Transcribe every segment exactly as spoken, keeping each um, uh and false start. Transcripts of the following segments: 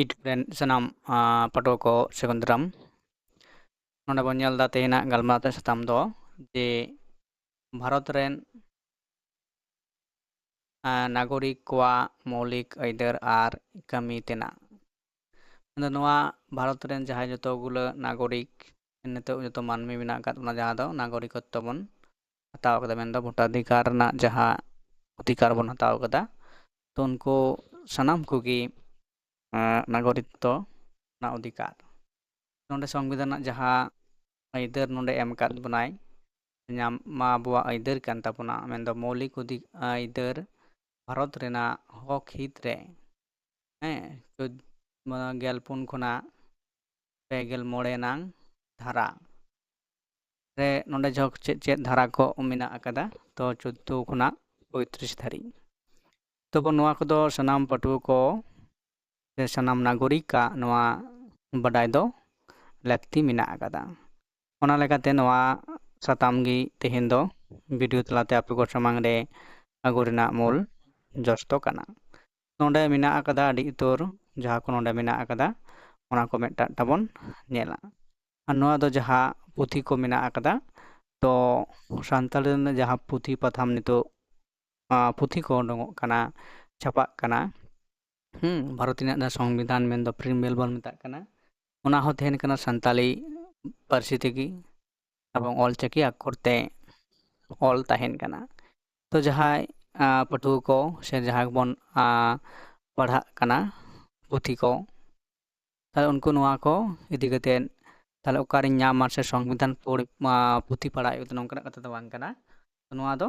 ᱤᱴ ᱨᱮᱱ ᱥᱟᱱᱟᱢ ᱟᱸ, ᱯᱟᱹᱴᱷᱩᱣᱟᱹ ᱠᱚ ᱥᱟᱹᱜᱩᱱ ᱫᱟᱨᱟᱢ᱾ ᱱᱚᱰᱮ ᱵᱚᱱ ᱧᱮᱞ ᱮᱫᱟ ᱛᱮᱦᱮᱧᱟᱜ ᱜᱟᱞᱢᱟᱨᱟᱣ ᱨᱮᱱᱟᱜ ᱥᱟᱛᱟᱢ ᱫᱚ ᱡᱮ ᱵᱷᱟᱨᱚᱛ ᱨᱮᱱ ᱟᱸ, ᱱᱟᱜᱚᱨᱤᱠ ᱠᱚᱣᱟᱜ ᱢᱳᱣᱞᱤᱠ ᱟᱹᱭᱫᱟᱹᱨ ᱟᱨ ᱠᱟᱹᱢᱤ ᱛᱮᱱᱟᱜ᱾ ᱟᱫᱚ ᱱᱚᱣᱟ ᱵᱷᱟᱨᱚᱛ ᱨᱮᱱ ᱡᱟᱦᱟᱸᱭ ᱡᱚᱛᱚ ᱜᱩᱞᱟᱹ ᱱᱟᱜᱚᱨᱤᱠ ᱱᱤᱛᱚᱜ ᱡᱚᱛᱚ ᱢᱟᱹᱱᱢᱤ ᱢᱮᱱᱟᱜ ᱟᱠᱟᱫ ᱵᱚᱱᱟ, ᱡᱟᱦᱟᱸ ᱫᱚ ᱱᱟᱜᱚᱨᱤᱠᱚᱛᱛᱚ ᱵᱚᱱ ᱦᱟᱛᱟᱣ ᱠᱟᱫᱟ, ᱢᱮᱱᱫᱚ ᱵᱷᱳᱴᱟᱫᱷᱤᱠᱟᱨ ᱨᱮᱱᱟᱜ ᱡᱟᱦᱟᱸ ᱚᱫᱷᱤᱠᱟᱨ ᱵᱚᱱ ᱦᱟᱛᱟᱣ ᱠᱟᱫᱟ, ᱛᱚ ᱩᱱᱠᱩ ᱥᱟᱱᱟᱢ ᱠᱚᱜᱮ ᱟᱸ, ᱱᱟᱜᱚᱨᱤᱠᱛᱚ ᱨᱮᱱᱟᱜ ᱚᱫᱷᱤᱠᱟᱨ᱾ ᱱᱚᱰᱮ ᱥᱚᱝᱵᱤᱫᱷᱟᱱ ᱨᱮᱱᱟᱜ ᱡᱟᱦᱟᱸ ᱟᱹᱭᱫᱟᱹᱨ ᱱᱚᱰᱮ ᱮᱢ ᱟᱠᱟᱫ ᱵᱚᱱᱟᱭ, ᱧᱟᱢ ᱢᱟ ᱟᱵᱚᱣᱟᱜ ᱟᱹᱭᱫᱟᱹᱨ ᱠᱟᱱ ᱛᱟᱵᱚᱱᱟ, ᱢᱮᱱᱫᱚ ᱢᱳᱣᱞᱤᱠ ᱚᱫᱷᱤ-, ᱟᱹᱭᱫᱟᱹᱨ ᱵᱷᱟᱨᱚᱛ ᱨᱮᱱᱟᱜ ᱦᱚᱠ ᱦᱤᱛ ᱨᱮ, ᱦᱮᱸ, ᱪᱳᱫ-, ᱢᱟᱱᱮ ᱜᱮᱞ ᱯᱩᱱ ᱠᱷᱚᱱᱟᱜ ᱯᱮ ᱜᱮᱞ ᱢᱚᱬᱮ ᱱᱟᱝ ᱫᱷᱟᱨᱟ ᱨᱮ ᱱᱚᱰᱮ ᱡᱚᱦᱚᱠ ᱪᱮᱫ ᱪᱮᱫ ᱫᱷᱟᱨᱟ ᱠᱚ ᱢᱮᱱᱟᱜ ᱟᱠᱟᱫᱟ, ᱛᱚ ᱪᱳᱫᱫᱳ ᱠᱷᱚᱱᱟᱜ ᱯᱚᱸᱭᱛᱨᱤᱥ ᱫᱷᱟᱹᱨᱤᱡ᱾ ᱛᱚᱵᱮ ᱱᱚᱣᱟ ᱠᱚᱫᱚ ᱥᱟᱱᱟᱢ ᱯᱟᱹᱴᱷᱩᱣᱟᱹ ᱠᱚ ᱥᱮ ᱥᱟᱱᱟᱢ ᱱᱟᱜᱚᱨᱤᱠᱟᱜ ᱱᱚᱣᱟ ᱵᱟᱰᱟᱭ ᱫᱚ ᱞᱟᱹᱠᱛᱤ ᱢᱮᱱᱟᱜ ᱟᱠᱟᱫᱟ᱾ ᱚᱱᱟ ᱞᱮᱠᱟᱛᱮ ᱱᱚᱣᱟ ᱥᱟᱛᱟᱢ ᱜᱮ ᱛᱮᱦᱮᱧ ᱫᱚ ᱵᱷᱤᱰᱤᱭᱳ ᱛᱟᱞᱟᱛᱮ ᱟᱯᱮ ᱠᱚ ᱥᱟᱢᱟᱝ ᱨᱮ ᱟᱹᱜᱩ ᱨᱮᱱᱟᱜ ᱢᱩᱞ ᱡᱚᱥ ᱫᱚ ᱠᱟᱱᱟ᱾ ᱱᱚᱰᱮ ᱢᱮᱱᱟᱜ ᱟᱠᱟᱫᱟ ᱟᱹᱰᱤ ᱩᱛᱟᱹᱨ, ᱡᱟᱦᱟᱸ ᱠᱚ ᱱᱚᱰᱮ ᱢᱮᱱᱟᱜ ᱟᱠᱟᱫᱟ, ᱚᱱᱟ ᱠᱚ ᱢᱤᱫᱴᱟᱝ ᱛᱟᱵᱚᱱ ᱧᱮᱞᱟ᱾ ᱟᱨ ᱱᱚᱣᱟ ᱫᱚ ᱡᱟᱦᱟᱸ ᱯᱩᱛᱷᱤ ᱠᱚ ᱢᱮᱱᱟᱜ ᱟᱠᱟᱫᱟ, ᱛᱚ ᱥᱟᱱᱛᱟᱲᱤ ᱨᱮᱱᱟᱜ ᱡᱟᱦᱟᱸ ᱯᱩᱛᱷᱤ ᱯᱟᱛᱷᱟᱢ ᱱᱤᱛᱚᱜ ᱟᱸ, ᱯᱩᱛᱷᱤ ᱠᱚ ᱩᱰᱩᱝᱚᱜ ᱠᱟᱱᱟ, ᱪᱷᱟᱯᱟᱜ ᱠᱟᱱᱟ᱾ ᱦᱩᱸ, ᱵᱷᱟᱨᱚᱛ ᱨᱮᱱᱟᱜ ᱡᱟᱦᱟᱸ ᱥᱚᱝᱵᱤᱫᱷᱟᱱ ᱢᱮᱱᱫᱚ ᱯᱨᱤᱢᱵᱮᱞ ᱵᱚᱱ ᱢᱮᱛᱟᱜ ᱠᱟᱱᱟ, ᱚᱱᱟ ᱦᱚᱸ ᱛᱟᱦᱮᱱ ᱠᱟᱱᱟ ᱥᱟᱱᱛᱟᱲᱤ ᱯᱟᱹᱨᱥᱤ ᱛᱮᱜᱮ, ᱮᱵᱚᱝ ᱚᱞᱪᱤᱠᱤ ᱟᱠᱷᱚᱨ ᱛᱮ ᱚᱞ ᱛᱟᱦᱮᱱ ᱠᱟᱱᱟ᱾ ᱛᱚ ᱡᱟᱦᱟᱸᱭ ᱟᱸ, ᱯᱟᱹᱴᱷᱩᱣᱟᱹ ᱠᱚ ᱥᱮ ᱡᱟᱦᱟᱸᱭ ᱵᱚᱱ ᱟᱸ, ᱯᱟᱲᱦᱟᱜ ᱠᱟᱱᱟ ᱯᱩᱛᱷᱤ ᱠᱚ, ᱛᱟᱦᱞᱮ ᱩᱱᱠᱩ ᱱᱚᱣᱟ ᱠᱚ ᱤᱫᱤ ᱠᱟᱛᱮᱫ ᱛᱟᱦᱞᱮ ᱚᱠᱟᱨᱤᱧ ᱧᱟᱢᱟ ᱥᱮ ᱥᱚᱝᱵᱤᱫᱷᱟᱱ ᱯᱚᱲ-, ᱟᱸ, ᱯᱩᱛᱷᱤ ᱯᱟᱲᱦᱟᱣ ᱦᱩᱭᱩᱜ ᱠᱟᱱᱟ, ᱱᱚᱝᱠᱟᱱᱟᱜ ᱠᱟᱛᱷᱟ ᱫᱚ ᱵᱟᱝ ᱠᱟᱱᱟ᱾ ᱱᱚᱣᱟ ᱫᱚ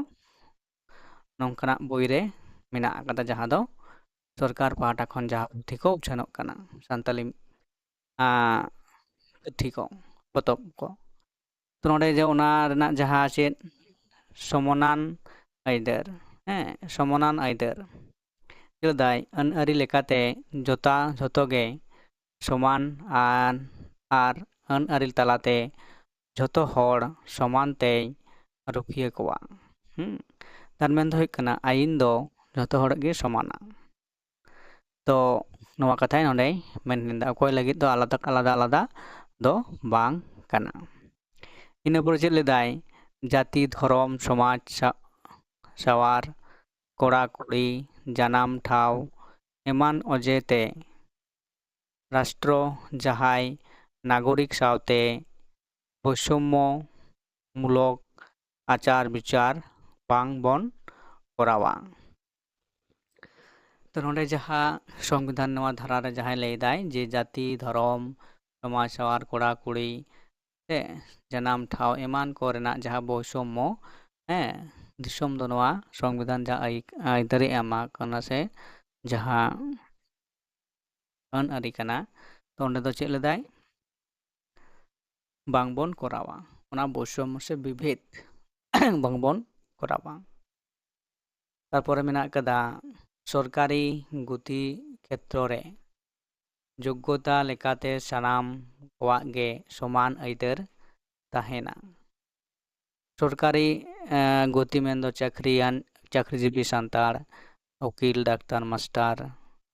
ᱱᱚᱝᱠᱟᱱᱟᱜ ᱵᱳᱭ ᱨᱮ ᱢᱮᱱᱟᱜ ᱟᱠᱟᱫᱟ, ᱡᱟᱦᱟᱸ ᱫᱚ ᱥᱚᱨᱠᱟᱨ ᱯᱟᱦᱴᱟ ᱠᱷᱚᱱ ᱡᱟᱦᱟᱸ ᱯᱩᱛᱷᱤ ᱠᱚ ᱩᱪᱷᱟᱹᱱᱚᱜ ᱠᱟᱱᱟ, ᱥᱟᱱᱛᱟᱞᱤ, ᱟᱸ, ᱯᱩᱛᱷᱤ ᱠᱚ, ᱯᱚᱛᱚᱵ ᱠᱚ᱾ ᱛᱚ ᱱᱚᱰᱮ ᱡᱮ ᱚᱱᱟ ᱨᱮᱱᱟᱜ ᱡᱟᱦᱟᱸ ᱪᱮᱫ ᱥᱚᱢᱟᱱᱟᱱ ᱟᱹᱭᱫᱟᱹᱨ, ᱦᱮᱸ, ᱥᱚᱢᱟᱱᱟᱱ ᱟᱹᱭᱫᱟᱹᱨ᱾ ᱪᱮᱫᱟᱭ ᱟᱹᱱ ᱟᱹᱨᱤ ᱞᱮᱠᱟᱛᱮ ᱡᱚᱛᱟ, ᱡᱷᱚᱛᱚ ᱜᱮ ᱥᱚᱢᱟᱱ ᱟᱨ, ᱟᱨ ᱟᱹᱱ ᱟᱹᱨᱤ ᱛᱟᱞᱟᱛᱮ ᱡᱷᱚᱛᱚ ᱦᱚᱲ ᱥᱚᱢᱟᱱ ᱛᱮᱭ ᱨᱩᱠᱷᱤᱭᱟᱹ ᱠᱚᱣᱟ᱾ ᱦᱩᱸ? ᱛᱟᱨ ᱢᱮᱱ ᱫᱚ ᱦᱩᱭᱩᱜ ᱠᱟᱱᱟ, ᱟᱹᱭᱤᱱ ᱫᱚ ᱡᱷᱚᱛᱚ ᱦᱚᱲ ᱜᱮ ᱥᱚᱢᱟᱱᱟ᱾ ᱛᱚ ᱱᱚᱣᱟ ᱠᱟᱛᱷᱟᱭ ᱱᱚᱰᱮᱭ ᱢᱮᱱ ᱞᱮᱫᱟ᱾ ᱚᱠᱚᱭ ᱞᱟᱹᱜᱤᱫ ᱫᱚ ᱟᱞᱟᱫᱟ ᱟᱞᱟᱫᱟ ᱟᱞᱟᱫᱟ ᱫᱚ ᱵᱟᱝ ᱠᱟᱱᱟ᱾ ᱤᱱᱟᱹ ᱯᱚᱨᱮ ᱪᱮᱫ ᱞᱮᱫᱟᱭ? ᱡᱟᱹᱛᱤ, ᱫᱷᱚᱨᱚᱢ, ᱥᱚᱢᱟᱡᱽ, ᱥᱟ-, ᱥᱟᱶᱟᱨ, ᱠᱚᱲᱟ ᱠᱩᱲᱤ, ᱡᱟᱱᱟᱢ ᱴᱷᱟᱶ ᱮᱢᱟᱱ ᱚᱡᱮ ᱛᱮ ᱨᱟᱥᱴᱨᱚ ᱡᱟᱦᱟᱸᱭ ᱱᱟᱜᱚᱨᱤᱠ ᱥᱟᱶᱛᱮ ᱵᱳᱭᱥᱚᱢᱢᱚ ᱢᱩᱞᱚᱠ ᱟᱪᱟᱨ ᱵᱤᱪᱟᱨ ᱵᱟᱝ ᱵᱚᱱ ᱠᱚᱨᱟᱣᱟ᱾ ᱛᱚ ᱱᱚᱰᱮ ᱡᱟᱦᱟᱸ ᱥᱚᱝᱵᱤᱫᱷᱟᱱ ᱱᱚᱣᱟ ᱫᱷᱟᱨᱟ ᱨᱮ ᱡᱟᱦᱟᱸᱭ ᱞᱟᱹᱭᱫᱟᱭ ᱡᱮ ᱡᱟᱹᱛᱤ, ᱫᱷᱚᱨᱚᱢ, ᱥᱚᱢᱟᱡᱽ, ᱥᱟᱶᱟᱨ, ᱠᱚᱲᱟ ᱠᱩᱲᱤ, ᱥᱮ ᱡᱟᱱᱟᱢ ᱴᱷᱟᱶ ᱮᱢᱟᱱ ᱠᱚ ᱨᱮᱱᱟᱜ ᱡᱟᱦᱟᱸ ᱵᱳᱭᱥᱚᱢᱢᱚ, ᱦᱮᱸ, ᱫᱤᱥᱚᱢ ᱫᱚ ᱱᱚᱣᱟ ᱥᱚᱝᱵᱤᱫᱷᱟᱱ ᱡᱟᱦᱟᱸ ᱟᱹᱭ-, ᱟᱹᱭᱫᱟᱹᱨᱤ ᱮᱢᱟ ᱠᱟᱱᱟ ᱥᱮ ᱡᱟᱦᱟᱸ ᱟᱹᱱ ᱟᱹᱨᱤ ᱠᱟᱱᱟ, ᱛᱚ ᱚᱸᱰᱮ ᱫᱚ ᱪᱮᱫ ᱞᱮᱫᱟᱭ? ᱵᱟᱝᱵᱚᱱ ᱠᱚᱨᱟᱣᱟ, ᱚᱱᱟ ᱵᱳᱭᱥᱚᱢᱢᱚ ᱥᱮ ᱵᱤᱵᱷᱮᱫ ᱵᱟᱝᱵᱚᱱ ᱠᱚᱨᱟᱣᱟ᱾ ᱛᱟᱨᱯᱚᱨᱮ ᱢᱮᱱᱟᱜ ᱠᱟᱫᱟ ᱥᱚᱨᱠᱟᱨᱤ ᱜᱩᱛᱤ ᱠᱷᱮᱛᱨᱚ ᱨᱮ ᱡᱳᱜᱽᱜᱚᱛᱟ ᱞᱮᱠᱟᱛᱮ ᱥᱟᱱᱟᱢ ᱠᱚᱣᱟᱜ ᱜᱮ ᱥᱚᱢᱟᱱ ᱟᱹᱭᱫᱟᱹᱨ ᱛᱟᱦᱮᱱᱟ᱾ ᱥᱚᱨᱠᱟᱨᱤ, ᱮᱸ, ᱜᱩᱛᱤ ᱢᱮᱱᱫᱚ ᱪᱟᱹᱠᱨᱤᱭᱟᱱ, ᱪᱟᱹᱠᱨᱤᱡᱤᱵᱤ ᱥᱟᱱᱛᱟᱲ, ᱩᱠᱤᱞ, ᱰᱟᱠᱛᱟᱨ, ᱢᱟᱥᱴᱟᱨ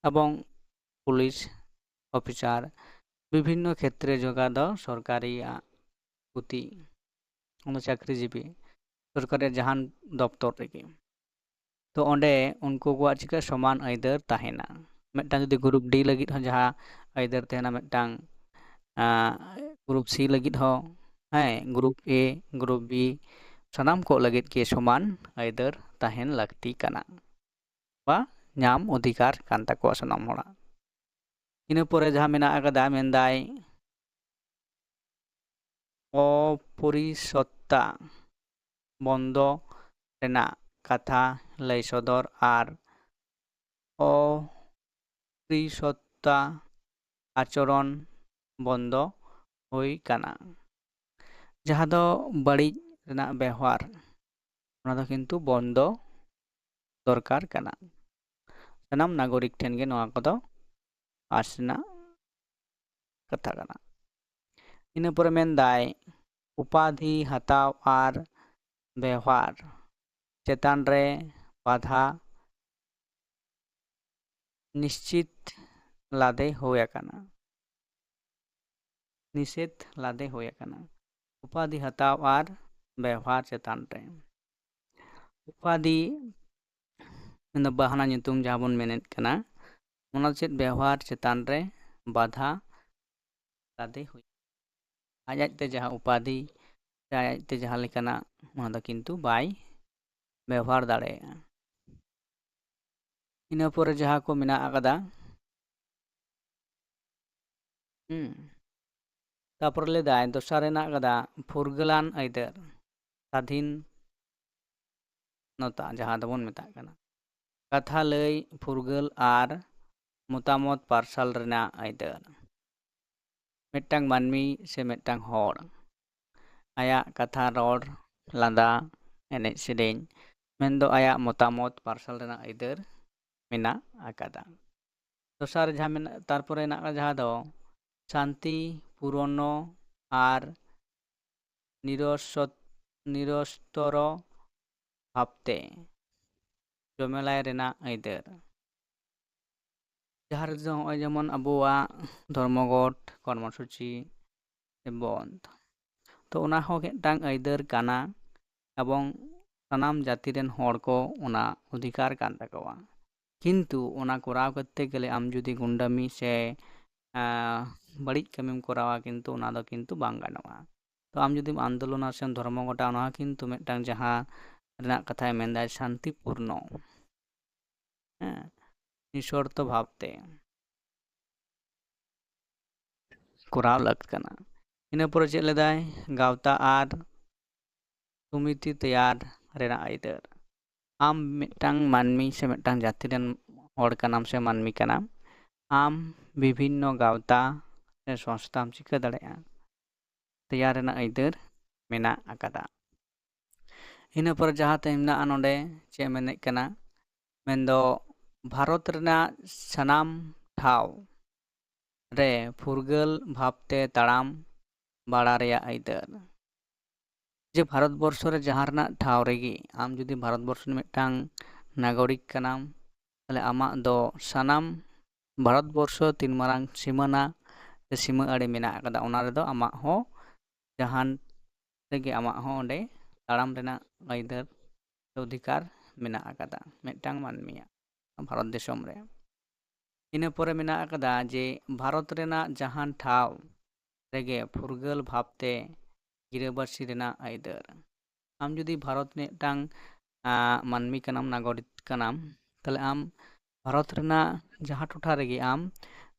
ᱮᱵᱚᱝ ᱯᱩᱞᱤᱥ ᱚᱯᱷᱤᱥᱟᱨ, ᱵᱤᱵᱷᱤᱱᱱᱚ ᱠᱷᱮᱛᱨᱮ ᱡᱚᱜᱟ ᱫᱚ ᱥᱚᱨᱠᱟᱨᱤᱭᱟᱜ ᱜᱩᱛᱤ, ᱚᱱᱟ ᱪᱟᱹᱠᱨᱤᱡᱤᱵᱤ, ᱥᱚᱨᱠᱟᱨᱤᱭᱟᱜ ᱡᱟᱦᱟᱱ ᱫᱚᱯᱛᱚᱨ ᱨᱮᱜᱮ᱾ ᱛᱚ ᱚᱸᱰᱮ ᱩᱱᱠᱩ ᱠᱚᱣᱟᱜ ᱪᱤᱠᱟᱹ ᱥᱚᱢᱟᱱ ᱟᱹᱭᱫᱟᱹᱨ ᱛᱟᱦᱮᱱᱟ᱾ ᱢᱤᱫᱴᱟᱝ ᱡᱩᱫᱤ ᱜᱨᱩᱯ ᱰᱤ ᱞᱟᱹᱜᱤᱫ ᱦᱚᱸ ᱡᱟᱦᱟᱸ ᱟᱹᱭᱫᱟᱹᱨ ᱛᱟᱦᱮᱱᱟ, ᱢᱤᱫᱴᱟᱝ, ᱟᱸ, ᱜᱨᱩᱯ ᱥᱤ ᱞᱟᱹᱜᱤᱫ ᱦᱚᱸ, ᱦᱮᱸ, ᱜᱨᱩᱯ ᱮ, ᱜᱨᱩᱯ ᱵᱤ, ᱥᱟᱱᱟᱢ ᱠᱚ ᱞᱟᱹᱜᱤᱫ ᱜᱮ ᱥᱚᱢᱟᱱ ᱟᱹᱭᱫᱟᱹᱨ ᱛᱟᱦᱮᱱ ᱞᱟᱹᱠᱛᱤ ᱠᱟᱱᱟ ᱵᱟ ᱧᱟᱢ ᱚᱫᱷᱤᱠᱟᱨ ᱠᱟᱱ ᱛᱟᱠᱚᱣᱟ ᱥᱟᱱᱟᱢ ᱦᱚᱲᱟᱜ᱾ ᱤᱱᱟᱹ ᱯᱚᱨᱮ ᱡᱟᱦᱟᱸ ᱢᱮᱱᱟᱜ ᱟᱠᱟᱫᱟ, ᱢᱮᱱᱫᱟᱭ ᱚᱯᱚᱨᱤᱥᱚᱛᱛᱟ ᱵᱚᱱᱫᱚ ᱨᱮᱱᱟᱜ ᱠᱟᱛᱷᱟ ᱞᱟᱹᱭ ᱥᱚᱫᱚᱨ ᱟᱨ ᱚᱯᱚᱨᱤᱥᱚᱛᱛᱟ ᱟᱪᱚᱨᱚᱱ ᱵᱚᱱᱫᱚ ᱦᱩᱭ ᱠᱟᱱᱟ᱾ ᱡᱟᱦᱟᱸ ᱫᱚ ᱵᱟᱹᱲᱤᱡ ᱨᱮᱱᱟᱜ ᱵᱮᱣᱦᱟᱨ, ᱚᱱᱟ ᱫᱚ ᱠᱤᱱᱛᱩ ᱵᱚᱱᱫᱚ ᱫᱚᱨᱠᱟᱨ ᱠᱟᱱᱟ᱾ ᱥᱟᱱᱟᱢ ᱱᱟᱜᱚᱨᱤᱠ ᱴᱷᱮᱱ ᱜᱮ ᱱᱚᱣᱟ ᱠᱚᱫᱚ ᱟᱸᱥ ᱨᱮᱱᱟᱜ ᱠᱟᱛᱷᱟ ᱠᱟᱱᱟ᱾ ᱤᱱᱟᱹ ᱯᱚᱨᱮ ᱢᱮᱱᱫᱟᱭ, ᱩᱯᱟᱫᱷᱤ ᱦᱟᱛᱟᱣ ᱟᱨ ᱵᱮᱣᱦᱟᱨ ᱪᱮᱛᱟᱱ ᱨᱮ ᱵᱟᱫᱷᱟ ᱱᱤᱥᱪᱤᱛ ᱞᱟᱫᱮ ᱦᱩᱭ ᱟᱠᱟᱱᱟ᱾ ᱱᱤᱥᱮᱫᱷ ᱞᱟᱫᱮ ᱦᱩᱭ ᱟᱠᱟᱱᱟ᱾ ᱩᱯᱟᱫᱷᱤ ᱦᱟᱛᱟᱣ ᱟᱨ ᱵᱮᱣᱦᱟᱨ ᱪᱮᱛᱟᱱ ᱨᱮ᱾ ᱩᱯᱟᱫᱷᱤ ᱢᱮᱱᱫᱚ ᱵᱟᱦᱱᱟ ᱧᱩᱛᱩᱢ ᱡᱟᱦᱟᱸ ᱵᱚᱱ ᱢᱮᱱᱮᱫ ᱠᱟᱱᱟ, ᱚᱱᱟ ᱪᱮᱫ ᱵᱮᱣᱦᱟᱨ ᱪᱮᱛᱟᱱ ᱨᱮ ᱵᱟᱫᱷᱟ ᱞᱟᱫᱮ ᱦᱩᱭ᱾ ᱟᱡ ᱟᱡᱛᱮ ᱡᱟᱦᱟᱸ ᱩᱯᱟᱫᱷᱤ ᱥᱮ ᱟᱡ ᱟᱡᱛᱮ ᱡᱟᱦᱟᱸ ᱞᱮᱠᱟᱱᱟᱜ, ᱚᱱᱟ ᱫᱚ ᱠᱤᱱᱛᱩ ᱵᱟᱭ ᱵᱮᱣᱦᱟᱨ ᱫᱟᱲᱮᱭᱟᱜᱼᱟ᱾ ᱤᱱᱟᱹ ᱯᱚᱨᱮ ᱡᱟᱦᱟᱸ ᱠᱚ ᱢᱮᱱᱟᱜ ᱟᱠᱟᱫᱟ, ᱦᱩᱸ, ᱛᱟᱯᱚᱨ ᱞᱟᱹᱭᱫᱟᱭ ᱫᱚᱥᱟᱨ ᱨᱮᱱᱟᱜ ᱠᱟᱫᱟ ᱯᱷᱩᱨᱜᱟᱹᱞᱟᱱ ᱟᱹᱭᱫᱟᱹᱨ, ᱥᱟᱫᱷᱤᱱ ᱱᱚᱛᱟ ᱡᱟᱦᱟᱸ ᱫᱚᱵᱚᱱ ᱢᱮᱛᱟᱜ ᱠᱟᱱᱟ᱾ ᱠᱟᱛᱷᱟ ᱞᱟᱹᱭ ᱯᱷᱩᱨᱜᱟᱹᱞ ᱟᱨ ᱢᱚᱛᱟᱢᱚᱛ ᱯᱟᱨᱥᱟᱞ ᱨᱮᱱᱟᱜ ᱟᱹᱭᱫᱟᱹᱨ᱾ ᱢᱤᱫᱴᱟᱝ ᱢᱟᱹᱱᱢᱤ ᱥᱮ ᱢᱤᱫᱴᱟᱝ ᱦᱚᱲ ᱟᱭᱟᱜ ᱠᱟᱛᱷᱟ ᱨᱚᱲ, ᱞᱟᱸᱫᱟ, ᱮᱱᱮᱡ ᱥᱮᱨᱮᱧ, ᱢᱮᱱᱫᱚ ᱟᱭᱟᱜ ᱢᱚᱛᱟᱢᱚᱛ ᱯᱟᱨᱥᱟᱞ ᱨᱮᱱᱟᱜ ᱟᱹᱭᱫᱟᱹᱨ ᱢᱮᱱᱟᱜ ᱟᱠᱟᱫᱟ᱾ ᱫᱚᱥᱟᱨ ᱡᱟᱦᱟᱸ ᱢᱮᱱᱟᱜ, ᱛᱟᱨᱯᱚᱨᱮ ᱦᱮᱱᱟᱜ ᱟᱠᱟᱫᱟ ᱡᱟᱦᱟᱸ ᱫᱚ ᱥᱟᱱᱛᱤ ᱯᱩᱨᱚᱱᱚ ᱟᱨ ᱱᱤᱨᱚᱥᱚᱛ-, ᱱᱤᱨᱚᱥᱛᱚᱨᱚ ᱵᱷᱟᱵᱽᱛᱮ ᱡᱚᱢᱮᱞᱟᱭ ᱨᱮᱱᱟᱜ ᱟᱹᱭᱫᱟᱹᱨ᱾ ᱡᱟᱦᱟᱸ ᱨᱮᱫᱚ ᱱᱚᱜᱼᱚᱭ ᱡᱮᱢᱚᱱ ᱟᱵᱚᱣᱟᱜ ᱫᱷᱚᱨᱢᱚᱜᱷᱚᱴ, ᱠᱚᱨᱢᱚᱥᱩᱪᱤ ᱥᱮ ᱵᱚᱱᱫᱷ, ᱛᱚ ᱚᱱᱟ ᱦᱚᱸ ᱢᱤᱫᱴᱟᱝ ᱟᱹᱭᱫᱟᱹᱨ ᱠᱟᱱᱟ ᱮᱵᱚᱝ ᱥᱟᱱᱟᱢ ᱡᱟᱹᱛᱤ ᱨᱮᱱ ᱦᱚᱲ ᱠᱚ ᱚᱱᱟ ᱚᱫᱷᱤᱠᱟᱨ ᱠᱟᱱ ᱛᱟᱠᱚᱣᱟ᱾ ᱠᱤᱱᱛᱩ ᱚᱱᱟ ᱠᱚᱨᱟᱣ ᱠᱚᱨᱛᱮ ᱜᱮᱞᱮ ᱟᱢ ᱡᱩᱫᱤ ᱜᱩᱱᱰᱟᱢᱤ ᱥᱮ, ᱟᱸ, ᱵᱟᱹᱲᱤᱡ ᱠᱟᱹᱢᱤᱢ ᱠᱚᱨᱟᱣᱟ, ᱠᱤᱱᱛᱩ ᱚᱱᱟ ᱫᱚ ᱠᱤᱱᱛᱩ ᱵᱟᱝ ᱜᱟᱱᱚᱜᱼᱟ᱾ ᱛᱚ ᱟᱢ ᱡᱩᱫᱤᱢ ᱟᱱᱫᱳᱞᱚᱱᱟ ᱥᱮᱢ ᱫᱷᱚᱨᱢᱚᱜᱷᱚᱴᱟ, ᱚᱱᱟ ᱦᱚᱸ ᱠᱤᱱᱛᱩ ᱢᱤᱫᱴᱟᱝ ᱡᱟᱦᱟᱸ ᱨᱮᱱᱟᱜ ᱠᱟᱛᱷᱟᱭ ᱢᱮᱱᱫᱟ ᱥᱟᱱᱛᱤᱯᱩᱨᱱᱚ, ᱦᱮᱸ, ᱱᱤᱥᱚᱨᱛᱚ ᱵᱷᱟᱵᱽᱛᱮ ᱠᱚᱨᱟᱣ ᱞᱟᱹᱠᱛᱤ ᱠᱟᱱᱟ᱾ ᱤᱱᱟᱹ ᱯᱚᱨᱮ ᱪᱮᱫ ᱞᱮᱫᱟᱭ? ᱜᱟᱶᱛᱟ ᱟᱨ ᱥᱚᱢᱤᱛᱤ ᱛᱮᱭᱟᱨ ᱨᱮᱱᱟᱜ ᱟᱹᱭᱫᱟᱹᱨ᱾ ᱟᱢ ᱢᱤᱫᱴᱟᱝ ᱢᱟᱹᱱᱢᱤ ᱥᱮ ᱢᱤᱫᱴᱟᱝ ᱡᱟᱹᱛᱤ ᱨᱮᱱ ᱦᱚᱲ ᱠᱟᱱᱟᱢ ᱥᱮ ᱢᱟᱹᱱᱢᱤ ᱠᱟᱱᱟᱢ, ᱟᱢ ᱵᱤᱵᱷᱤᱱᱱᱚ ᱜᱟᱶᱛᱟ ᱥᱮ ᱥᱚᱝᱥᱛᱷᱟᱢ ᱪᱤᱠᱟᱹ ᱫᱟᱲᱮᱭᱟᱜᱼᱟ, ᱛᱮᱭᱟᱨ ᱨᱮᱱᱟᱜ ᱟᱹᱭᱫᱟᱹᱨ ᱢᱮᱱᱟᱜ ᱟᱠᱟᱫᱟ᱾ ᱤᱱᱟᱹ ᱯᱚᱨᱮ ᱡᱟᱦᱟᱸ ᱛᱮ ᱢᱮᱱᱟᱜᱼᱟ ᱱᱚᱰᱮ, ᱪᱮᱫ ᱢᱮᱱᱮᱫ ᱠᱟᱱᱟ? ᱢᱮᱱᱫᱚ ᱵᱷᱟᱨᱚᱛ ᱨᱮᱱᱟᱜ ᱥᱟᱱᱟᱢ ᱴᱷᱟᱶ ᱨᱮ ᱯᱷᱩᱨᱜᱟᱹᱞ ᱵᱷᱟᱵᱽᱛᱮ ᱛᱟᱲᱟᱢ ᱵᱟᱲᱟ ᱨᱮᱭᱟᱜ ᱟᱹᱭᱫᱟᱹᱨ᱾ ᱡᱮ ᱵᱷᱟᱨᱚᱛ ᱵᱚᱨᱥᱚ ᱨᱮ ᱡᱟᱦᱟᱸ ᱨᱮᱱᱟᱜ ᱴᱷᱟᱶ ᱨᱮᱜᱮ ᱟᱢ ᱡᱩᱫᱤ ᱵᱷᱟᱨᱚᱛ ᱵᱚᱨᱥᱚ ᱨᱮᱱ ᱢᱤᱫᱴᱟᱝ ᱱᱟᱜᱚᱨᱤᱠ ᱠᱟᱱᱟᱢ, ᱛᱟᱦᱞᱮ ᱟᱢᱟᱜ ᱫᱚ ᱥᱟᱱᱟᱢ ᱵᱷᱟᱨᱚᱛ ᱵᱚᱨᱥᱚ ᱛᱤᱱ ᱢᱟᱨᱟᱝ ᱥᱤᱢᱟᱹᱱᱟ ᱥᱮ ᱥᱤᱢᱟᱹ ᱟᱲᱮ ᱢᱮᱱᱟᱜ ᱟᱠᱟᱫᱟ, ᱚᱱᱟ ᱨᱮᱫᱚ ᱟᱢᱟᱜ ᱦᱚᱸ ᱡᱟᱦᱟᱱ ᱨᱮᱜᱮ ᱟᱢᱟᱜ ᱦᱚᱸ ᱚᱸᱰᱮ ᱛᱟᱲᱟᱢ ᱨᱮᱱᱟᱜ ᱟᱹᱭᱫᱟᱹᱨ ᱥᱮ ᱚᱫᱷᱤᱠᱟᱨ ᱢᱮᱱᱟᱜ ᱟᱠᱟᱫᱟ ᱢᱤᱫᱴᱟᱝ ᱢᱟᱹᱱᱢᱤᱭᱟᱜ ᱵᱷᱟᱨᱚᱛ ᱫᱤᱥᱚᱢ ᱨᱮ᱾ ᱤᱱᱟᱹ ᱯᱚᱨᱮ ᱢᱮᱱᱟᱜ ᱟᱠᱟᱫᱟ ᱡᱮ ᱵᱷᱟᱨᱚᱛ ᱨᱮᱱᱟᱜ ᱡᱟᱦᱟᱱ ᱴᱷᱟᱶ ᱨᱮᱜᱮ ᱯᱷᱩᱨᱜᱟᱹᱞ ᱵᱷᱟᱵᱽᱛᱮ ᱜᱤᱨᱟᱹᱵᱟᱹᱥᱤ ᱨᱮᱱᱟᱜ ᱟᱹᱭᱫᱟᱹᱨ᱾ ᱟᱢ ᱡᱩᱫᱤ ᱵᱷᱟᱨᱚᱛ ᱨᱮᱱᱟᱜ ᱢᱤᱫᱴᱟᱝ ᱟᱸ, ᱢᱟᱹᱱᱢᱤ ᱠᱟᱱᱟᱢ, ᱱᱟᱜᱚᱨᱤᱠ ᱠᱟᱱᱟᱢ, ᱛᱟᱦᱞᱮ ᱟᱢ ᱵᱷᱟᱨᱚᱛ ᱨᱮᱱᱟᱜ ᱡᱟᱦᱟᱸ ᱴᱚᱴᱷᱟ ᱨᱮᱜᱮ ᱟᱢ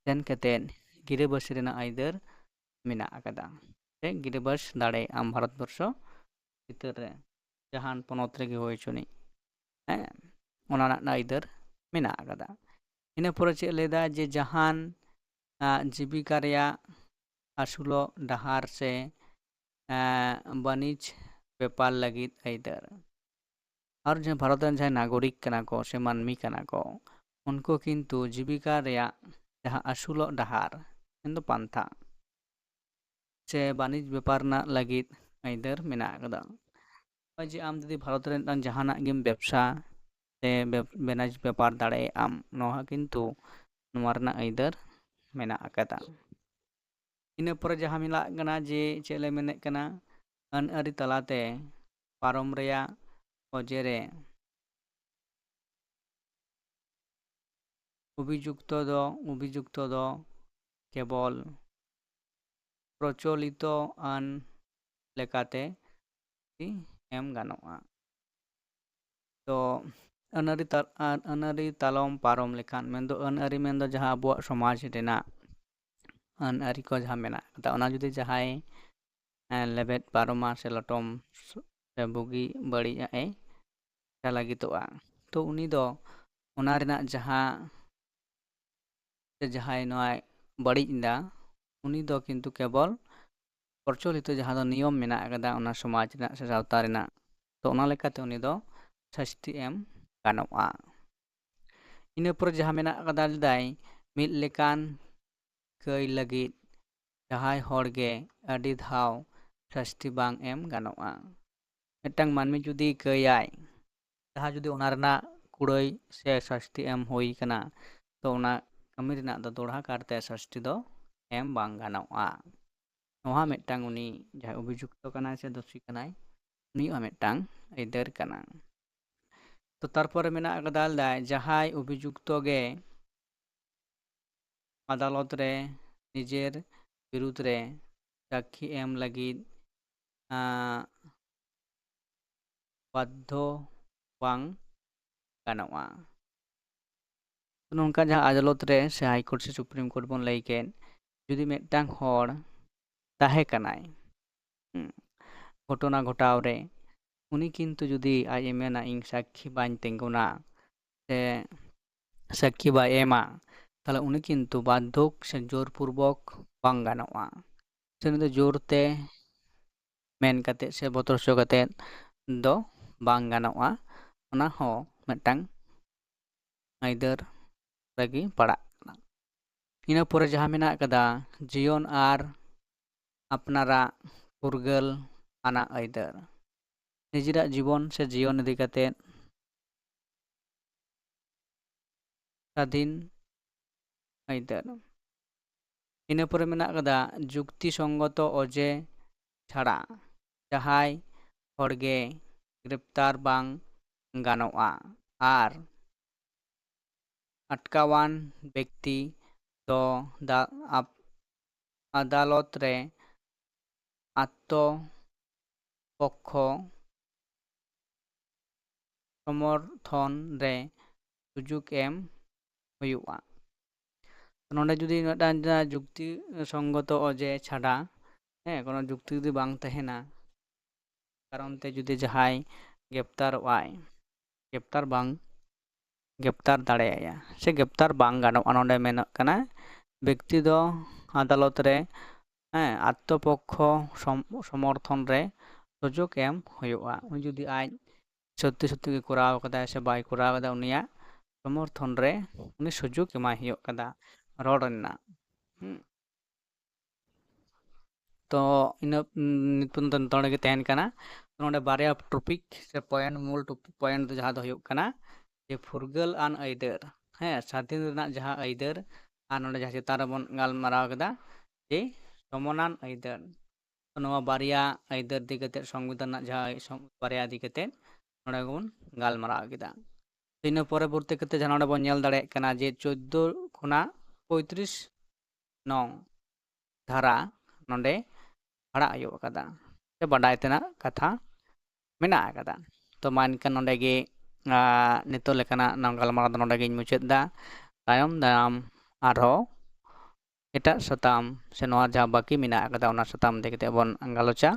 ᱥᱮᱱ ᱠᱟᱛᱮᱫ ᱜᱤᱨᱟᱹᱵᱟᱹᱥᱤ ᱨᱮᱱᱟᱜ ᱟᱹᱭᱫᱟᱹᱨ ᱢᱮᱱᱟᱜ ᱟᱠᱟᱫᱟ᱾ ᱥᱮ ᱜᱤᱨᱟᱹᱵᱟᱹᱥ ᱫᱟᱲᱮᱭᱟᱜ ᱟᱢ ᱵᱷᱟᱨᱚᱛ ᱵᱚᱨᱥᱚ ᱵᱷᱤᱛᱟᱹᱨ ᱨᱮ, ᱡᱟᱦᱟᱱ ᱯᱚᱱᱚᱛ ᱨᱮᱜᱮ ᱦᱩᱭ ᱦᱚᱪᱚᱱᱤᱡ᱾ ᱦᱮᱸ, ᱚᱱᱟ ᱨᱮᱱᱟᱜ ᱟᱹᱭᱫᱟᱹᱨ ᱢᱮᱱᱟᱜ ᱟᱠᱟᱫᱟ᱾ ᱤᱱᱟᱹ ᱯᱚᱨᱮ ᱪᱮᱫ ᱞᱟᱹᱭᱫᱟ ᱡᱮ ᱡᱟᱦᱟᱱ ᱟᱸ, ᱡᱤᱵᱤᱠᱟ ᱨᱮᱭᱟᱜ ᱟᱹᱥᱩᱞᱚᱜ ᱰᱟᱦᱟᱨ ᱥᱮ ᱟᱸ, ᱵᱟᱹᱱᱤᱡᱽ ᱵᱮᱯᱟᱨ ᱞᱟᱹᱜᱤᱫ ᱟᱹᱭᱫᱟᱹᱨ᱾ ᱟᱨ ᱡᱟᱦᱟᱸ ᱵᱷᱟᱨᱚᱛ ᱨᱮᱱ ᱡᱟᱦᱟᱸᱭ ᱱᱟᱜᱚᱨᱤᱠ ᱠᱟᱱᱟ ᱠᱚ ᱥᱮ ᱢᱟᱹᱱᱢᱤ ᱠᱟᱱᱟ ᱠᱚ, ᱩᱱᱠᱩ ᱠᱤᱱᱛᱩ ᱡᱤᱵᱤᱠᱟ ᱨᱮᱭᱟᱜ ᱡᱟᱦᱟᱸ ᱟᱹᱥᱩᱞᱚᱜ ᱰᱟᱦᱟᱨ ᱢᱮᱱᱫᱚ ᱯᱟᱱᱛᱷᱟ ᱥᱮ ᱵᱟᱹᱱᱤᱡᱽ ᱵᱮᱯᱟᱨ ᱨᱮᱱᱟᱜ ᱞᱟᱹᱜᱤᱫ ᱟᱹᱭᱫᱟᱹᱨ ᱢᱮᱱᱟᱜ ᱟᱠᱟᱫᱟ᱾ ᱱᱚᱜᱼᱚᱭ ᱡᱮ ᱟᱢ ᱡᱩᱫᱤ ᱵᱷᱟᱨᱚᱛ ᱨᱮ ᱢᱤᱫᱴᱟᱝ ᱡᱟᱦᱟᱱᱟᱜ ᱜᱮᱢ ᱵᱮᱵᱽᱥᱟ ᱥᱮ ᱵᱮᱵ- ᱵᱟᱹᱱᱤᱡᱽ ᱵᱮᱯᱟᱨ ᱫᱟᱲᱮᱭᱟᱜ ᱟᱢ, ᱱᱚᱣᱟ ᱦᱚᱸ ᱠᱤᱱᱛᱩ ᱱᱚᱣᱟ ᱨᱮᱱᱟᱜ ᱟᱹᱭᱫᱟᱹᱨ ᱢᱮᱱᱟᱜ ᱟᱠᱟᱫᱟ᱾ ᱤᱱᱟᱹ ᱯᱚᱨᱮ ᱡᱟᱦᱟᱸ ᱢᱮᱱᱟᱜ ᱠᱟᱱᱟ ᱡᱮ ᱪᱮᱫ ᱞᱮ ᱢᱮᱱᱮᱫ ᱠᱟᱱᱟ, ᱟᱹᱱ ᱟᱹᱨᱤ ᱛᱟᱞᱟᱛᱮ ᱯᱟᱨᱚᱢ ᱨᱮᱭᱟᱜ ᱚᱡᱮ ᱨᱮ ᱚᱵᱷᱤᱡᱩᱠᱛᱚ ᱫᱚ, ᱚᱵᱷᱤᱡᱩᱠᱛᱚ ᱫᱚ ᱠᱮᱵᱚᱞ ᱯᱨᱚᱪᱚᱞᱤᱛᱚ ᱟᱹᱱ ᱞᱮᱠᱟᱛᱮ ᱮᱢ ᱜᱟᱱᱚᱜᱼᱟ᱾ ᱛᱚ ᱟᱹᱱᱟᱹᱨᱤ ᱛᱟ-, ᱟᱹᱱ-, ᱟᱹᱱᱟᱹᱨᱤ ᱛᱟᱞᱚᱢ ᱯᱟᱨᱚᱢ ᱞᱮᱠᱷᱟᱱ, ᱢᱮᱱᱫᱚ ᱟᱹᱱᱟᱹᱨᱤ ᱢᱮᱱᱫᱚ ᱡᱟᱦᱟᱸ ᱟᱵᱚᱣᱟᱜ ᱥᱚᱢᱟᱡᱽ ᱨᱮᱱᱟᱜ ᱟᱹᱱᱟᱹᱨᱤ ᱠᱚ ᱡᱟᱦᱟᱸ ᱢᱮᱱᱟᱜ ᱟᱠᱟᱫᱟ, ᱚᱱᱟ ᱡᱩᱫᱤ ᱡᱟᱦᱟᱸᱭ ᱮᱸ, ᱞᱮᱵᱮᱫ ᱯᱟᱨᱚᱢᱟ ᱥᱮ ᱞᱚᱴᱚᱢ ᱥᱮ ᱵᱩᱜᱤ ᱵᱟᱹᱲᱤᱡ ᱟᱜ ᱮ ᱞᱟᱹᱜᱤᱫᱚᱜᱼᱟ, ᱛᱚ ᱩᱱᱤ ᱫᱚ ᱚᱱᱟ ᱨᱮᱱᱟᱜ ᱡᱟᱦᱟᱸ ᱥᱮ ᱡᱟᱦᱟᱸᱭ ᱱᱚᱣᱟᱭ ᱵᱟᱹᱲᱤᱡ ᱮᱫᱟ, ᱩᱱᱤ ᱫᱚ ᱠᱤᱱᱛᱩ ᱠᱮᱵᱚᱞ ᱯᱨᱚᱪᱚᱞᱤᱛᱚ ᱡᱟᱦᱟᱸ ᱫᱚ ᱱᱤᱭᱚᱢ ᱢᱮᱱᱟᱜ ᱟᱠᱟᱫᱟ ᱚᱱᱟ ᱥᱚᱢᱟᱡᱽ ᱨᱮᱱᱟᱜ ᱥᱮ ᱥᱟᱶᱛᱟ ᱨᱮᱱᱟᱜ, ᱛᱚ ᱚᱱᱟ ᱞᱮᱠᱟᱛᱮ ᱩᱱᱤ ᱫᱚ ᱥᱟᱹᱥᱛᱤ ᱮᱢ ᱜᱟᱱᱚᱜᱼᱟ᱾ ᱤᱱᱟᱹ ᱯᱚᱨᱮ ᱡᱟᱦᱟᱸ ᱢᱮᱱᱟᱜ ᱟᱠᱟᱫᱟ, ᱞᱮᱫᱟᱭ ᱢᱤᱫ ᱞᱮᱠᱟᱱ ᱠᱟᱹᱭ ᱞᱟᱹᱜᱤᱫ ᱡᱟᱦᱟᱸᱭ ᱦᱚᱲ ᱜᱮ ᱟᱹᱰᱤ ᱫᱷᱟᱣ ᱥᱟᱹᱥᱛᱤ ᱵᱟᱝ ᱮᱢ ᱜᱟᱱᱚᱜᱼᱟ᱾ ᱢᱤᱫᱴᱟᱝ ᱢᱟᱹᱱᱢᱤ ᱡᱩᱫᱤ ᱠᱟᱹᱭᱟᱭ, ᱡᱟᱦᱟᱸ ᱡᱩᱫᱤ ᱚᱱᱟ ᱨᱮᱱᱟᱜ ᱠᱩᱲᱟᱹᱭ ᱥᱮ ᱥᱟᱹᱥᱛᱤ ᱮᱢ ᱦᱩᱭ ᱠᱟᱱᱟ, ᱛᱚ ᱚᱱᱟ ᱠᱟᱹᱢᱤ ᱨᱮᱱᱟᱜ ᱫᱚ ᱫᱚᱦᱲᱟ ᱠᱟᱨᱛᱮ ᱥᱟᱥᱛᱤ ᱫᱚ ᱮᱢ ᱵᱟᱝ ᱜᱟᱱᱚᱜᱼᱟ᱾ ᱱᱚᱣᱟ ᱢᱤᱫᱴᱟᱝ ᱩᱱᱤ ᱡᱟᱦᱟᱸᱭ ᱚᱵᱷᱤᱡᱩᱠᱛᱚ ᱠᱟᱱᱟᱭ ᱥᱮ ᱫᱳᱥᱤ ᱠᱟᱱᱟᱭ, ᱩᱱᱤᱭᱟᱜ ᱢᱤᱫᱴᱟᱝ ᱟᱹᱭᱫᱟᱹᱨ ᱠᱟᱱᱟ᱾ ᱛᱚ ᱛᱟᱨᱯᱚᱨᱮ ᱢᱮᱱᱟᱜ ᱟᱠᱟᱫᱟ, ᱞᱟᱹᱭᱫᱟᱭ ᱡᱟᱦᱟᱸᱭ ᱚᱵᱷᱤᱡᱩᱠᱛᱚ ᱜᱮ ᱟᱫᱟᱞᱚᱛ ᱨᱮ ᱱᱤᱡᱮᱨ ᱵᱤᱨᱩᱫᱽ ᱨᱮ ᱥᱟᱹᱠᱷᱤ ᱮᱢ ᱞᱟᱹᱜᱤᱫ ᱟᱸ, ᱵᱟᱫᱽᱫᱷᱚ ᱵᱟᱝ ᱜᱟᱱᱚᱜᱼᱟ᱾ ᱱᱚᱝᱠᱟ ᱡᱟᱦᱟᱸ ᱟᱫᱟᱞᱚᱛ ᱨᱮ ᱥᱮ ᱦᱟᱭ ᱠᱳᱨᱴ ᱥᱮ ᱥᱩᱯᱨᱤᱢ ᱠᱳᱨᱴ ᱵᱚᱱ ᱞᱟᱹᱭ ᱠᱮᱫ, ᱡᱩᱫᱤ ᱢᱤᱫᱴᱟᱝ ᱦᱚᱲ ᱛᱟᱦᱮᱸ ᱠᱟᱱᱟᱭ, ᱦᱩᱸ, ᱜᱷᱚᱴᱚᱱᱟ ᱜᱷᱚᱴᱟᱣ ᱨᱮ, ᱩᱱᱤ ᱠᱤᱱᱛᱩ ᱡᱩᱫᱤ ᱟᱡ ᱮ ᱢᱮᱱᱟ, "ᱤᱧ ᱥᱟᱹᱠᱷᱤ ᱵᱟᱹᱧ ᱛᱤᱸᱜᱩᱱᱟ" ᱥᱮ ᱥᱟᱹᱠᱷᱤ ᱵᱟᱭ ᱮᱢᱟ, ᱛᱟᱦᱚᱞᱮ ᱩᱱᱤ ᱠᱤᱱᱛᱩ ᱵᱟᱫᱽᱫᱷᱚᱠ ᱥᱮ ᱡᱳᱨᱯᱩᱨᱵᱚᱠ ᱵᱟᱝ ᱜᱟᱱᱚᱜᱼᱟ᱾ ᱥᱮ ᱩᱱᱤ ᱫᱚ ᱡᱳᱨ ᱛᱮ ᱢᱮᱱ ᱠᱟᱛᱮ ᱥᱮ ᱵᱚᱛᱚᱨ ᱦᱚᱪᱚ ᱠᱟᱛᱮ ᱫᱚ ᱵᱟᱝ ᱜᱟᱱᱚᱜᱼᱟ᱾ ᱚᱱᱟ ᱦᱚᱸ ᱢᱤᱫᱴᱟᱝ ᱟᱹᱭᱫᱟᱹᱨ ᱨᱮᱜᱮ ᱯᱟᱲᱟᱜ ᱠᱟᱱᱟ᱾ ᱤᱱᱟᱹ ᱯᱚᱨᱮ ᱡᱟᱦᱟᱸ ᱢᱮᱱᱟᱜ ᱟᱠᱟᱫᱟ, ᱡᱤᱭᱚᱱ ᱟᱨ ᱟᱯᱱᱟᱨᱟᱜ ᱯᱷᱩᱨᱜᱟᱹᱞ ᱟᱱᱟᱜ ᱟᱹᱭᱫᱟᱹᱨ᱾ ᱱᱤᱡᱮᱨᱟᱜ ᱡᱤᱵᱚᱱ ᱥᱮ ᱡᱤᱭᱚᱱ ᱤᱫᱤ ᱠᱟᱛᱮ ᱥᱟᱹᱫᱷᱤᱱ ᱟᱹᱭᱫᱟᱹᱨ᱾ ᱤᱱᱟᱹ ᱯᱚᱨᱮ ᱢᱮᱱᱟᱜ ᱟᱠᱟᱫᱟ ᱡᱩᱠᱛᱤ ᱥᱚᱝᱜᱚᱛᱚ ᱚᱡᱮ ᱪᱷᱟᱲᱟ ᱡᱟᱦᱟᱸᱭ ᱦᱚᱲ ᱜᱮ ᱜᱨᱮᱯᱛᱟᱨ ᱵᱟᱝ ᱜᱟᱱᱚᱜᱼᱟ ᱟᱨ ᱟᱴᱠᱟᱣᱟᱱ ᱵᱮᱠᱛᱤ ᱫᱚ ᱫᱟ-, ᱟᱯ-, ᱟᱫᱟᱞᱚᱛ ᱨᱮ ᱟᱛᱛᱚ ᱯᱚᱠᱠᱷᱚ ᱥᱚᱢᱚᱨᱛᱷᱚᱱ ᱨᱮ ᱥᱩᱡᱩᱜᱽ ᱮᱢ ᱦᱩᱭᱩᱜᱼᱟ᱾ ᱱᱚᱰᱮ ᱡᱩᱫᱤ ᱢᱤᱫᱴᱟᱝ ᱡᱟᱦᱟᱸ ᱡᱩᱠᱛᱤ ᱥᱚᱝᱜᱚᱛᱚ ᱚᱡᱮ ᱪᱷᱟᱰᱟ, ᱦᱮᱸ, ᱠᱳᱱᱳ ᱡᱩᱠᱛᱤ ᱡᱩᱫᱤ ᱵᱟᱝ ᱛᱟᱦᱮᱱᱟ, ᱠᱟᱨᱚᱱ ᱛᱮ ᱡᱩᱫᱤ ᱡᱟᱦᱟᱸᱭ ᱜᱨᱮᱯᱛᱟᱨᱚᱜ ᱟᱭ, ᱜᱨᱮᱯᱛᱟᱨ ᱵᱟᱝ, ᱜᱨᱮᱯᱛᱟᱨ ᱫᱟᱲᱮᱭᱟᱭᱟ ᱥᱮ ᱜᱨᱮᱯᱛᱟᱨ ᱵᱟᱝ ᱜᱟᱱᱚᱜᱼᱟ᱾ ᱱᱚᱰᱮ ᱢᱮᱱᱚᱜ ᱠᱟᱱᱟ ᱵᱮᱠᱛᱤ ᱫᱚ ᱟᱫᱟᱞᱚᱛ ᱨᱮ, ᱦᱮᱸ, ᱟᱛᱛᱚ ᱯᱚᱠᱠᱷᱚ ᱥᱚᱢ-, ᱥᱚᱢᱚᱨᱛᱷᱚᱱ ᱨᱮ ᱥᱩᱡᱳᱜᱽ ᱮᱢ ᱦᱩᱭᱩᱜᱼᱟ᱾ ᱩᱱᱤ ᱡᱩᱫᱤ ᱟᱡ ᱥᱚᱛᱭᱚ ᱥᱚᱛᱭᱚ ᱜᱮ ᱠᱚᱨᱟᱣ ᱠᱟᱫᱟᱭ ᱥᱮ ᱵᱟᱭ ᱠᱚᱨᱟᱣ ᱠᱟᱫᱟ, ᱩᱱᱤᱭᱟᱜ ᱥᱚᱢᱚᱨᱛᱷᱚᱱ ᱨᱮ ᱩᱱᱤ ᱥᱩᱡᱳᱜᱽ ᱮᱢᱟᱭ ᱦᱩᱭᱩᱜ ᱠᱟᱫᱟ ᱨᱚᱲ ᱨᱮᱱᱟᱜ᱾ ᱦᱩᱸ᱾ ᱛᱚ ᱤᱱᱟᱹ, ᱩᱸ, ᱱᱤᱛᱚᱝ ᱫᱚ ᱱᱚᱰᱮ ᱜᱮ ᱛᱟᱦᱮᱱ ᱠᱟᱱᱟ᱾ ᱱᱚᱰᱮ ᱵᱟᱨᱭᱟ ᱴᱚᱯᱤᱠ ᱥᱮ ᱯᱚᱭᱮᱱᱴ, ᱢᱩᱞ ᱴᱚᱯᱤᱠ ᱯᱚᱭᱮᱱᱴ ᱫᱚ ᱡᱟᱦᱟᱸ ᱫᱚ ᱦᱩᱭᱩᱜ ᱠᱟᱱᱟ ᱡᱮ ᱯᱷᱩᱨᱜᱟᱹᱞ ᱟᱱ ᱟᱹᱭᱫᱟᱹᱨ᱾ ᱦᱮᱸ, ᱥᱟᱹᱫᱷᱤᱱ ᱨᱮᱱᱟᱜ ᱡᱟᱦᱟᱸ ᱟᱹᱭᱫᱟᱹᱨ, ᱟᱨ ᱱᱚᱰᱮ ᱡᱟᱦᱟᱸ ᱪᱮᱛᱟᱱ ᱨᱮᱵᱚᱱ ᱜᱟᱞᱢᱟᱨᱟᱣ ᱠᱮᱫᱟ ᱡᱮ ᱥᱚᱢᱟᱱᱟᱱ ᱟᱹᱭᱫᱟᱹᱨ, ᱛᱚ ᱱᱚᱣᱟ ᱵᱟᱨᱭᱟ ᱟᱹᱭᱫᱟᱹᱨ ᱤᱫᱤ ᱠᱟᱛᱮ ᱥᱚᱝᱵᱤᱫᱷᱟᱱ ᱨᱮᱱᱟᱜ ᱡᱟᱦᱟᱸ ᱥᱚᱝ- ᱵᱟᱨᱭᱟ ᱤᱫᱤ ᱠᱟᱛᱮ ᱱᱚᱰᱮ ᱵᱚᱱ ᱜᱟᱞᱢᱟᱨᱟᱣ ᱠᱮᱫᱟ᱾ ᱛᱚ ᱤᱱᱟᱹ ᱯᱚᱨᱚᱵᱚᱨᱛᱤ ᱠᱟᱛᱮ ᱡᱟᱦᱟᱸ ᱱᱚᱰᱮ ᱵᱚᱱ ᱧᱮᱞ ᱫᱟᱲᱮᱭᱟᱜ ᱠᱟᱱᱟ ᱡᱮ ᱪᱳᱫᱽᱫᱳ ᱠᱷᱚᱱᱟᱜ ᱯᱚᱸᱭᱛᱨᱤᱥ ᱱᱚᱝ ᱫᱷᱟᱨᱟ ᱱᱚᱰᱮ ᱯᱟᱲᱦᱟᱜ ᱦᱩᱭᱩᱜ ᱟᱠᱟᱫᱟ, ᱥᱮ ᱵᱟᱰᱟᱭ ᱛᱮᱱᱟᱜ ᱠᱟᱛᱷᱟ ᱢᱮᱱᱟᱜ ᱟᱠᱟᱫᱟ᱾ ᱛᱚ ᱢᱟ ᱮᱱᱠᱷᱟᱱ ᱱᱚᱰᱮ ᱜᱮ, ᱟᱨ ᱱᱤᱛᱚᱜ ᱞᱮᱠᱟᱱᱟᱜ ᱱᱚᱣᱟ ᱜᱟᱞᱢᱟᱨᱟᱣ ᱫᱚ ᱱᱚᱰᱮ ᱜᱤᱧ ᱢᱩᱪᱟᱹᱫ ᱮᱫᱟ᱾ ᱛᱟᱭᱚᱢ ᱫᱟᱨᱟᱢ ᱟᱨᱦᱚᱸ ᱮᱴᱟᱜ ᱥᱟᱛᱟᱢ ᱥᱮ ᱱᱚᱣᱟ ᱡᱟᱦᱟᱸ ᱵᱟᱹᱠᱤ ᱢᱮᱱᱟᱜ ᱟᱠᱟᱫᱟ, ᱚᱱᱟ ᱥᱟᱛᱟᱢ ᱤᱫᱤ ᱠᱟᱛᱮ ᱵᱚᱱ ᱜᱟᱞᱚᱪᱟ᱾